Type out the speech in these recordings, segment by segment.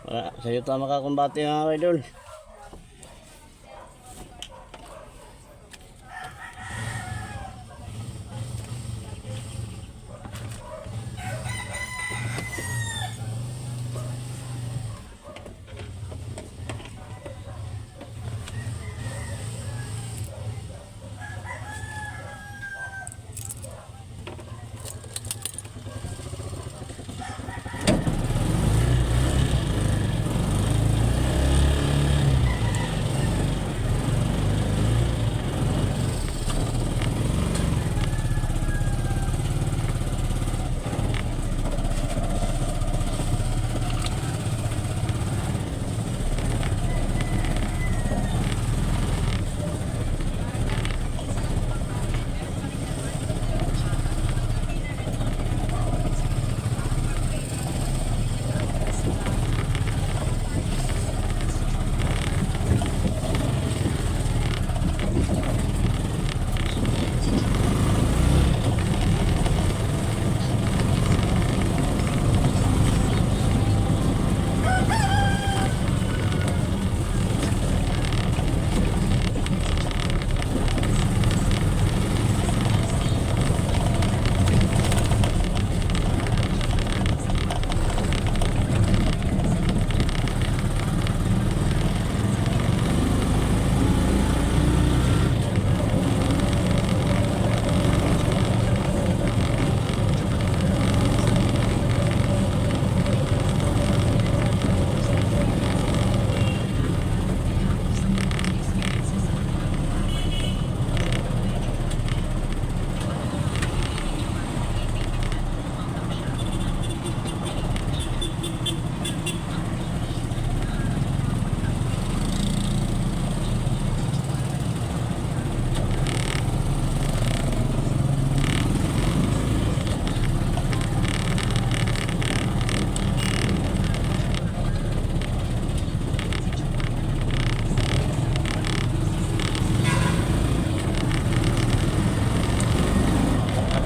Wala, sa'yo ta makakumbate, mga idol.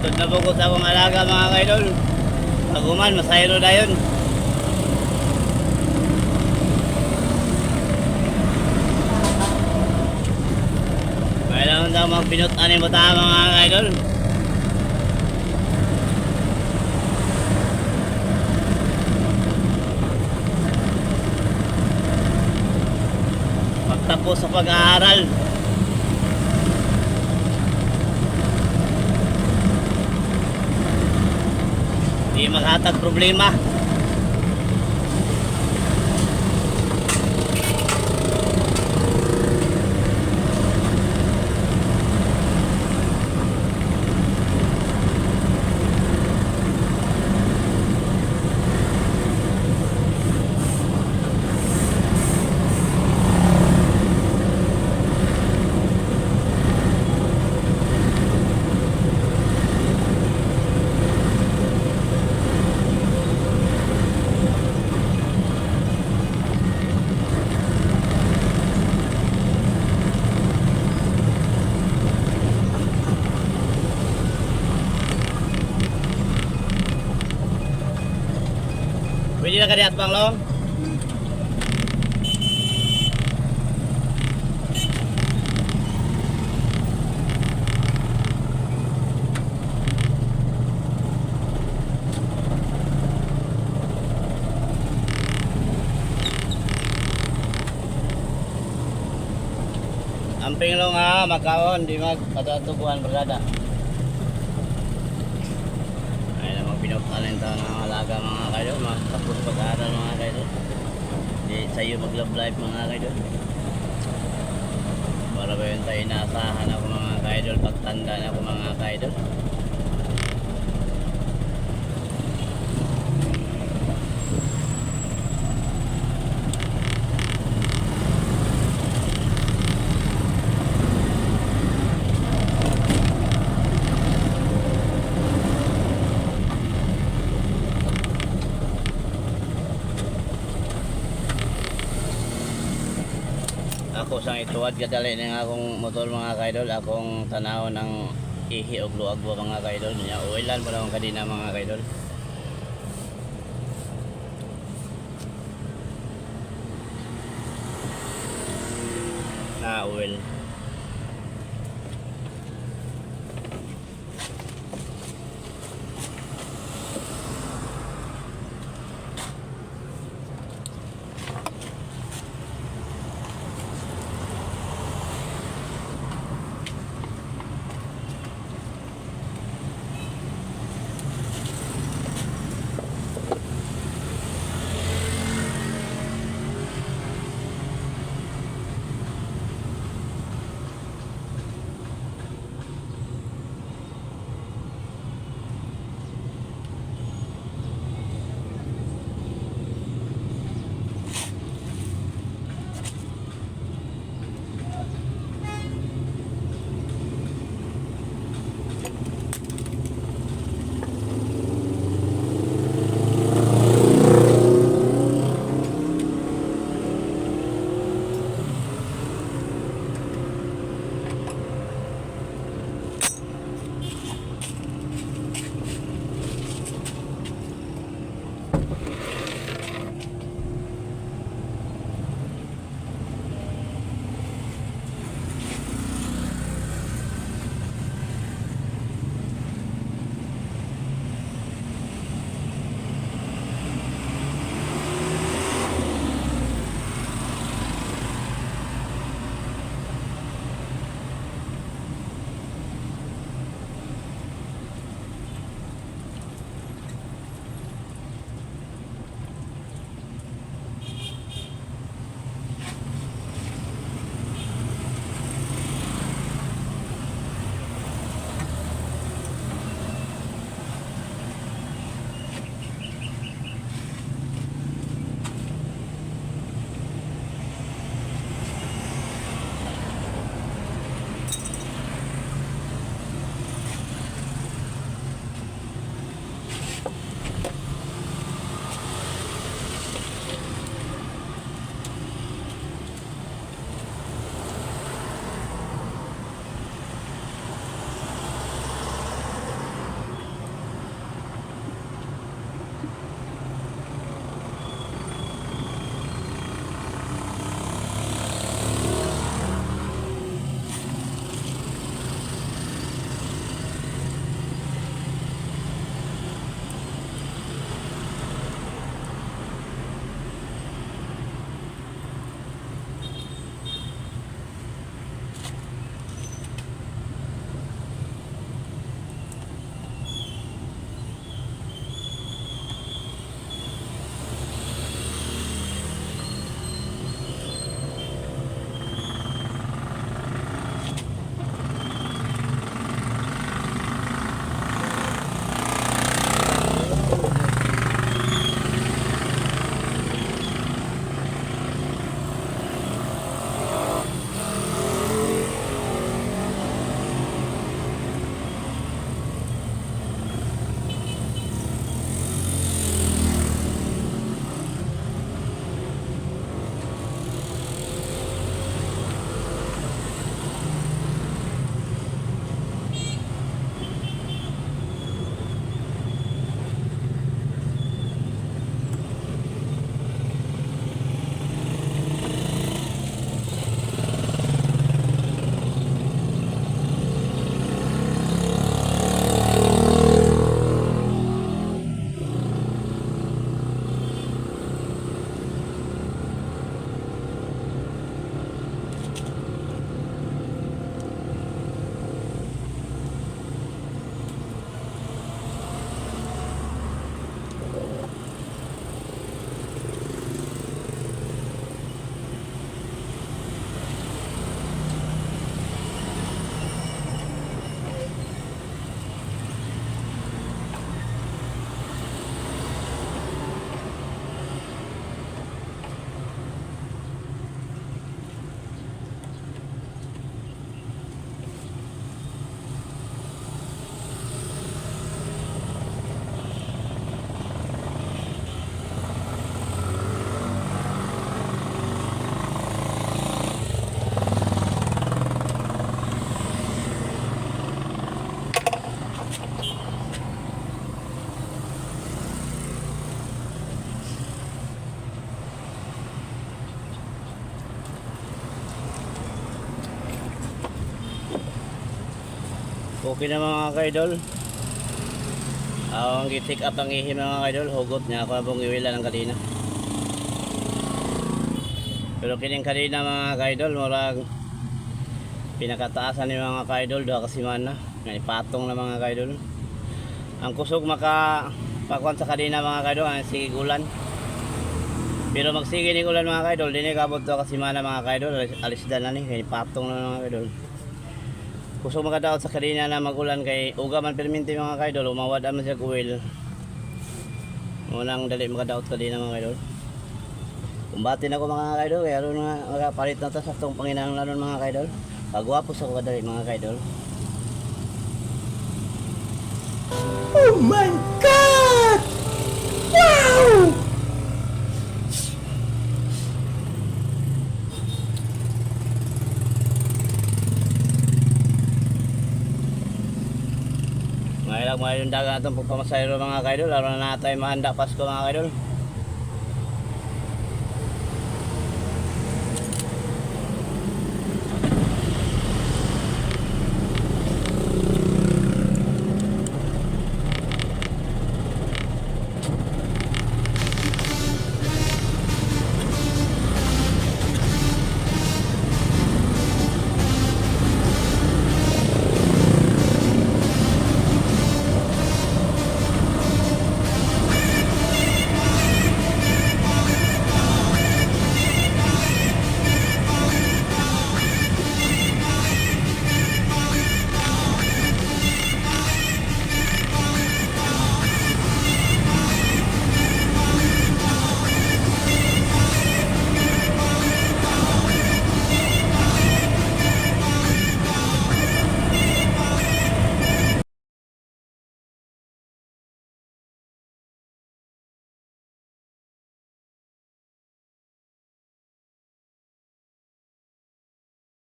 Atod na po ko sa akong alaga, mga kaidol. Paguman, masayro na yun. Kailangan daw magpinut-an yung bata, mga kaidol. Pagtapos sa pag-aaral. Di maghatag problema. Pwede na ka di atbang, Long? Amping, Long, ha, magkaon, di magpatatuguan brada. Ay namang pinagtanin tayo ng alaga, mga kayo, mga tapos pag-aaral, mga kayo. Di sa'yo mag love life, mga kayo. Para ba yun tayo inaasahan ako, mga kaidol, pagtanda na ako, mga kaidol. Ako sang ituwad kadali ng akong motor, mga kaidol, akong tanaw ng ihi og luag ba, mga kaidol. Nya uwilan pa lang kadina, mga kaidol. nga oil. Okay na, mga kaidol. Ang gi-take up ang ihi, mga kaidol, hugot niya ako abong iwila ng kadena. Pero kining kadena, mga kaidol, murag pinakataasan ni, mga kaidol, 2 ka semana. Nga ipatong na, mga kaidol. Ang kusog maka pakuan sa kadena, mga kaidol, ang sige ulan. Pero magsige ni ulan, mga kaidol, dini kabot 2 ka semana, mga kaidol, alis, alis na ni kay patong na, mga kaidol. Kusog makadaot sa kadena na magulan kay uga man perminti, mga kaidol, umawad man siya oil. Unang dali makadaot kadena, mga kaidol. Kumbati na ko, mga kaidol, kaya aron nga makapalit na ta sa atong panginahanglanon, mga kaidol. Pagwapo sa ko kadali, mga kaidol. Oh my God! Wow! Ngayon lang mga yung dagat atong pagpamasayro, mga kaidol, aron na tayo mahanda Pasko, mga kaidol.